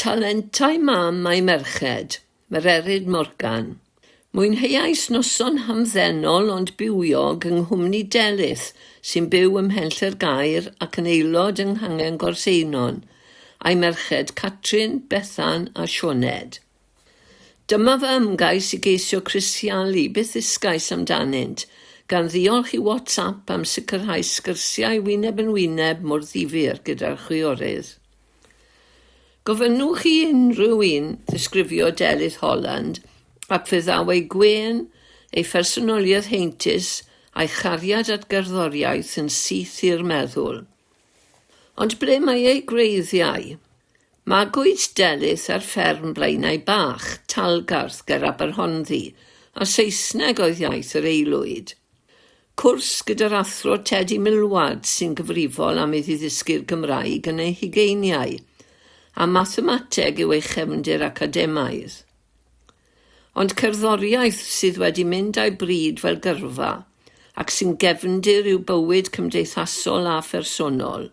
Talentau mam a'i merched, Mererid Morgan. Mwynheuais noson hamddenol ond bywiog yng nghwmni Delyth, sy'n byw ym Mhenllergaer ac yn aelod yng Nghangen Gorseinon, a'i merched Catrin, Bethan a Sioned. Dyma fy ymgais i geisio crisialu beth ddysgais amdanynt, gan ddiolch i WhatsApp am sicrhau sgyrsiau wyneb yn wyneb mor ddifyr gyda'r chwiorydd. Gofynnwch i unrhyw un ddisgrifio Delyth Holland ac fe ddaw ei gwên, ei phersonoliaeth heintus a'i chariad at gerddoriaeth yn syth i'r meddwl. Ond ble mae ei gwreiddiau? Magwyd Delyth ar fferm Blaenau Bach, Talgarth, ger Aberhonddu, a Saesneg oedd iaith yr aelwyd. Cwrs gyda'r Athro Tedi Millward sy'n gyfrifol am iddi ddysgu'r Gymraeg yn ei hugeiniau, a mathemateg yw ei chefndir academaidd. Ond cerddoriaeth sydd wedi mynd â'i bryd fel gyrfa, ac sy'n gefndir i'w bywyd cymdeithasol a phersonol.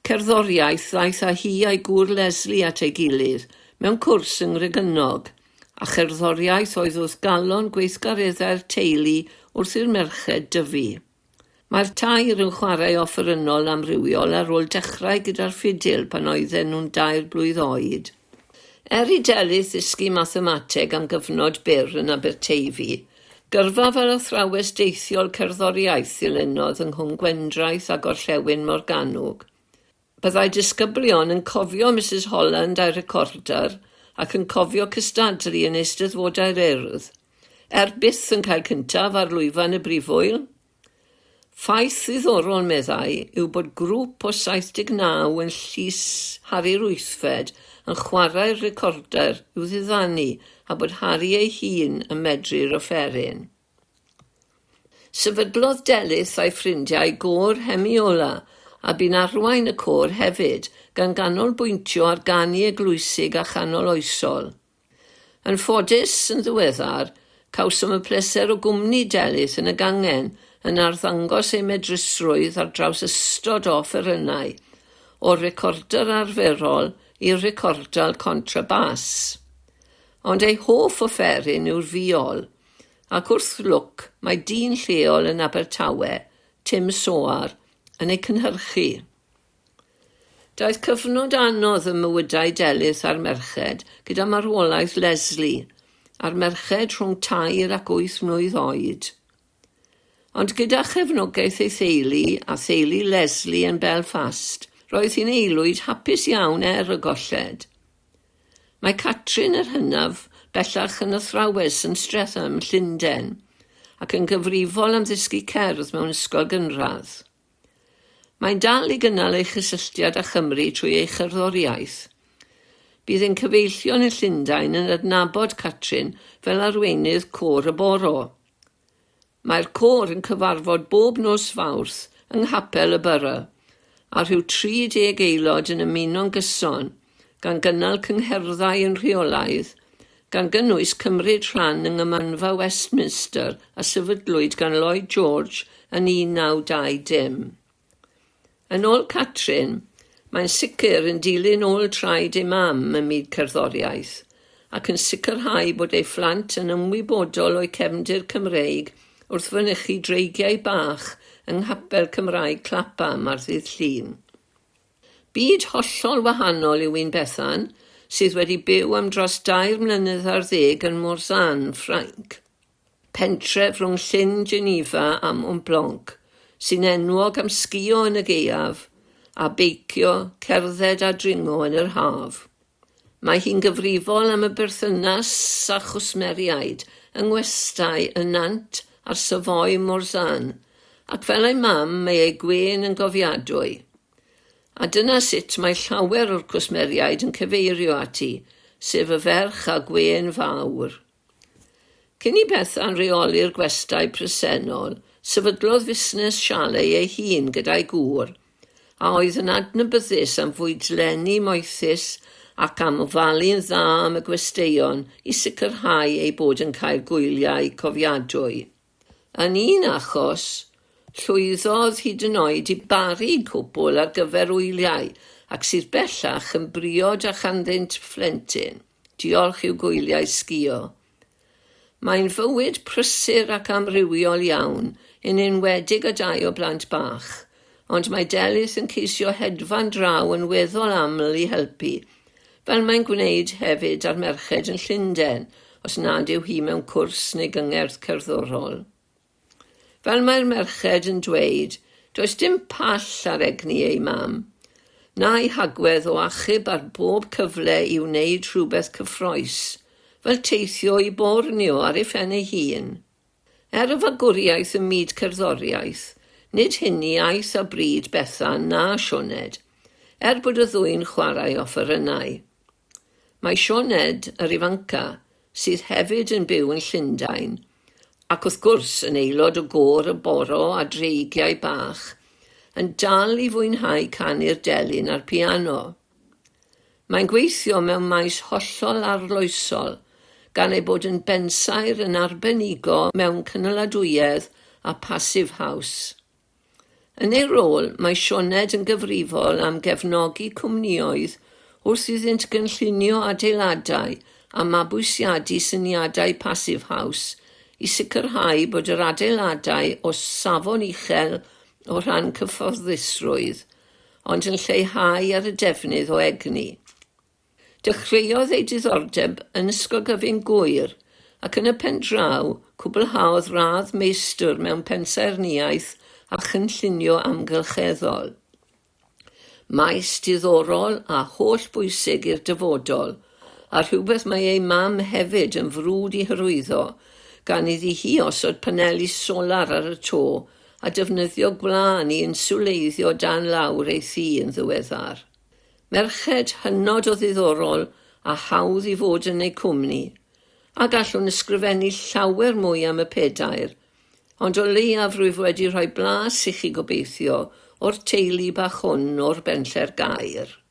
Cerddoriaeth ddaeth â hi a'i gŵr Leslie at ei gilydd mewn cwrs yng Ngregynog, a cherddoriaeth oedd wrth galon gweithgareddau'r teulu wrth i'r merched dyfu. Mae'r tair yn chwarae offerynnol amrywiol ar ôl dechrau gyda'r ffidil pan oedden nhw'n dair blwydd oed. Er i Delyth ddysgu mathemateg am gyfnod byr yn Aberteifi, gyrfa fel athrawes deithiol cerddoriaeth ddilynodd yng Nghwm Gwendraeth a Gorllewin Morgannwg. Byddai disgyblion yn cofio Misus Holland a'i recorder ac yn cofio cystadlu yn Eisteddfodau'r Urdd, er byth yn cael cyntaf ar lwyfan y Brifwyl. Ffaith ddiddorol, meddai, yw bod grŵp o 79 yn llys Harri'r Wythfed yn chwarae'r recorder i'w ddiddanu a bod Harri ei hun yn medru'r offeryn. Sefydlodd Delyth a'i ffrindiau gôr Hemiola a bu'n arwain y côr hefyd, gan ganolbwyntio ar ganu eglwysig a chanol oesol. Yn ffodus, yn ddiweddar, cawsom y pleser o gwmni Delyth yn y gangen yn arddangos ei medrusrwydd ar draws ystod o offerynnau, o'r recorder arferol i'r recordal contrabass. Ond ei hoff offeryn yw'r fiol, ac wrth lwc mae dyn lleol yn Abertawe, Tim Soar, yn ei cynhyrchu. Daeth cyfnod anodd ym mywydau Delyth a'r merched gyda marwolaeth Lesley, a'r merched rhwng tair ac wyth mlwydd oed. Ond gyda chefnogaeth ei theulu a theulu Lesley yn Belfast, roedd hi'n aelwyd hapus iawn er y golled. Mae Catrin yr hynaf bellach yn athrawes yn Streatham, Llundain, ac yn gyfrifol am ddysgu cerdd mewn ysgol gynradd. Mae'n dal i gynnal ei chysylltiad â Chymru trwy ei cherddoriaeth. Bydd ein cyfeillion yn Llundain yn adnabod Catrin fel arweinydd Côr y Boro. Mae'r côr yn cyfarfod bob nos Fawrth yng Nghapel y Borough, a rhyw 30 aelod yn ymuno'n gyson, gan gynnal cyngherddau yn rheolaidd, gan gynnwys cymryd rhan yng Nghymanfa Westminster a sefydlwyd gan Lloyd George yn 1920. Yn ôl Catrin, mae'n sicr yn dilyn ôl traed ei mam ym myd cerddoriaeth, ac yn sicrhau bod ei phlant yn ymwybodol o'u cefndir Cymreig wrth fynychu Dreigiau Bach yng Nghapel Cymraeg Clapham ar ddydd Llun. Byd hollol wahanol yw un Bethan, sydd wedi byw am dros dair mlynedd ar ddeg yn Morzan, Ffrainc. Pentref rhwng Llyn Geneva a Mont Blanc, sy'n enwog am sgïo yn y gaeaf, a beicio, cerdded a dringo yn yr haf. Mae hi'n gyfrifol am y berthynas â chwsmeriaid yng ngwestai y Nant a'r Savoy Morzan, ac fel ei mam mae ei gwên yn gofiadwy. A dyna sut mae llawer o'r cwsmeriaid yn cyfeirio ati, sef y ferch â gwên fawr. Cyn i Bethan reoli'r gwestai presennol, sefydlodd fusnes chalet ei hun gyda'i gŵr, a oedd yn adnabyddus am fwydlenni moethus ac am ofalu'n dda am y gwesteion i sicrhau eu bod yn cael gwyliau cofiadwy. Yn un achos, llwyddodd hyd yn oed i baru cwpwl ar gyfer wyliau ac sydd bellach yn briod a chanddynt phlentyn, diolch i'w gwyliau sgïo. Mae'n fywyd prysur ac amrywiol iawn, yn enwedig â dau o blant bach, ond mae Delyth yn ceisio hedfan draw yn weddol aml i helpu, fel mae'n gwneud hefyd â'r merched yn Llundain os nad yw hi mewn cwrs neu gyngerdd cerddorol. Fel mae'r merched yn dweud, does dim pall ar egni ei mam, na'i hagwedd o achub ar bob cyfle i wneud rhywbeth cyffrous, fel teithio i Borneo ar ei phen ei hun. Er y fagwriaeth ym myd cerddoriaeth, nid hynny aeth â bryd Bethan na Sioned, er bod y ddwy'n chwarae offerynnau. Mae Sioned, yr ifanca, sydd hefyd yn byw yn Llundain, ac wrth gwrs yn aelod o gôr y Boro a Dreigiau Bach, yn dal i fwynhau canu'r delyn a'r piano. Mae'n gweithio mewn maes hollol arloesol, gan ei bod yn bensaer yn arbenigo mewn cynaladwyedd a passive house. Yn ei rôl, mae Sioned yn gyfrifol am gefnogi cwmnïoedd wrth iddynt gynllunio adeiladau a mabwysiadu syniadau Passivhaus i sicrhau bod yr adeiladau o safon uchel o rhan cyfforddusrwydd, ond yn lleihau ar y defnydd o egni. Dechreuodd ei diddordeb yn Ysgol Gyfun Gŵyr ac yn y pendraw cwblhaodd radd meistr mewn pensaernïaeth a chynllunio amgylcheddol. Maes diddorol a holl bwysig i'r dyfodol, a rhywbeth mae ei mam hefyd yn frwd i hyrwyddo, gan iddi hi osod paneli solar ar y to a defnyddio gwlân i inswleiddio dan lawr ei thŷ yn ddiweddar. Merched hynod o ddiddorol a hawdd i fod yn eu cwmni, a gallwn ysgrifennu llawer mwy am y pedair, ond o leiaf rwyf wedi rhoi blas i chi gobeithio o'r teulu bach hwn o'r Benlle'r Gaer.